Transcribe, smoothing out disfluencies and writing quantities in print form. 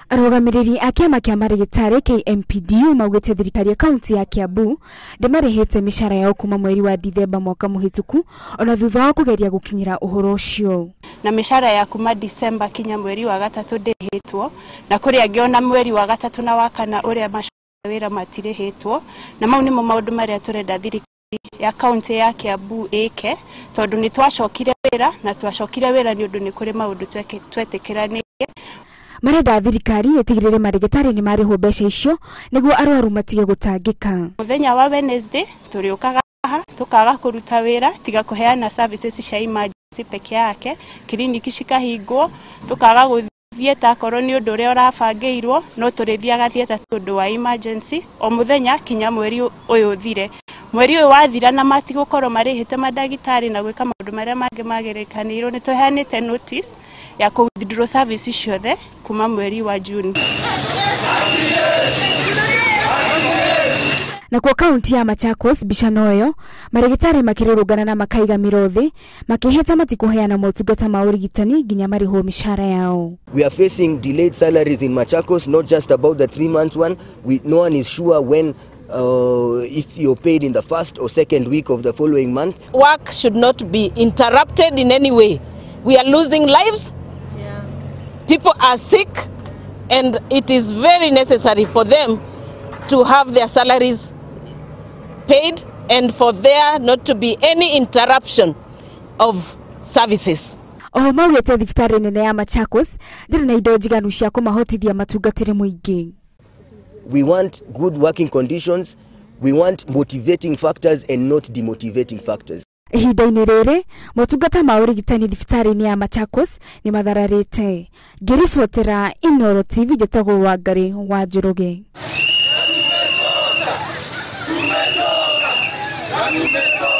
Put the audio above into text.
Arũgamĩrĩri a kĩama kĩa marĩgĩtarĩ KMPDU maugĩte thirikari ya kaunti ya Kiambu ndĩmarĩhĩte mĩcara yao kuma mweri wa Dithemba mwaka mũhĩtũku ona thutha wa kũgeria gũkinyĩra ũhoro ũcio. Na mĩcara ya kuma December kinya mweri wa gatatũ ndĩrĩhĩtwo, na kũrĩ angĩ ona mweri wa gatatũ na wa kana ũrĩa wĩra matirĩhĩtwo, na mau nĩmo maũndũ marĩa tũrenda thirikari ya kaunti ya Kiambu ĩke, tondũ nĩ twacokire wĩra na twacokire wĩra nĩ ũndũ nĩ kũrĩ maũndũ twetĩkĩranĩire. Marenda thirikari ĩtigĩrĩre marĩgĩtarĩ nĩ marĩhwo mbeca icio nĩguo arwaru matige gũtangĩka. Mũthenya wa Wednesday tũrĩũkaga haha tũkaga kũruta wĩra tiga kũheana services cia emergency peke yake, kiriniki cikahingwo, tũkaga gũthiĩ akorwo nĩ ũndũ ũrĩa ũrabangĩirwo, no tũrĩthiaga theatre tondũ wa emergency o mũthenya kinya mweri ũyũ ũthire. Mweri ũyũ wathira na matigũkorwo marĩhĩte mandagĩtarĩ na gwĩka maũndũ marĩa mangĩ magĩrĩkanĩirwo, nĩ tũheanĩte notice ya kũ withdraw services ciothe kuma mweri wa June. Nakuo kaunti ya Machakos mbica noyo marĩgĩtarĩ makĩrũrũngana na makaiga mĩro thĩ makĩhĩta matikũheana motungata ma ũrigitani nginya marĩhwo mĩcara yao. We are facing delayed salaries in Machakos, not just about the 3 months one. No one is sure when if you're paid in the first or second week of the following month. Work should not be interrupted in any way. We are losing lives. Yeah. People are sick, and it is very necessary for them to have their salaries paid and for there not to be any interruption of services. Oho maugĩte thibitarĩ nene ya Machakos ndĩrĩ na indo njiganu cia kũmahotithia matungatĩre mũingĩ. We want good working conditions, we want motivating factors and not demotivating factors. Ihinda-inĩ rĩrĩ motungata ma ũrigitani thibitarĩ-inĩ ya Machakos nĩ mathararĩte. Ngĩribotera Inooro TV njĩtagwo Wangari wa Njoroge. Tumechoka, tumechoka.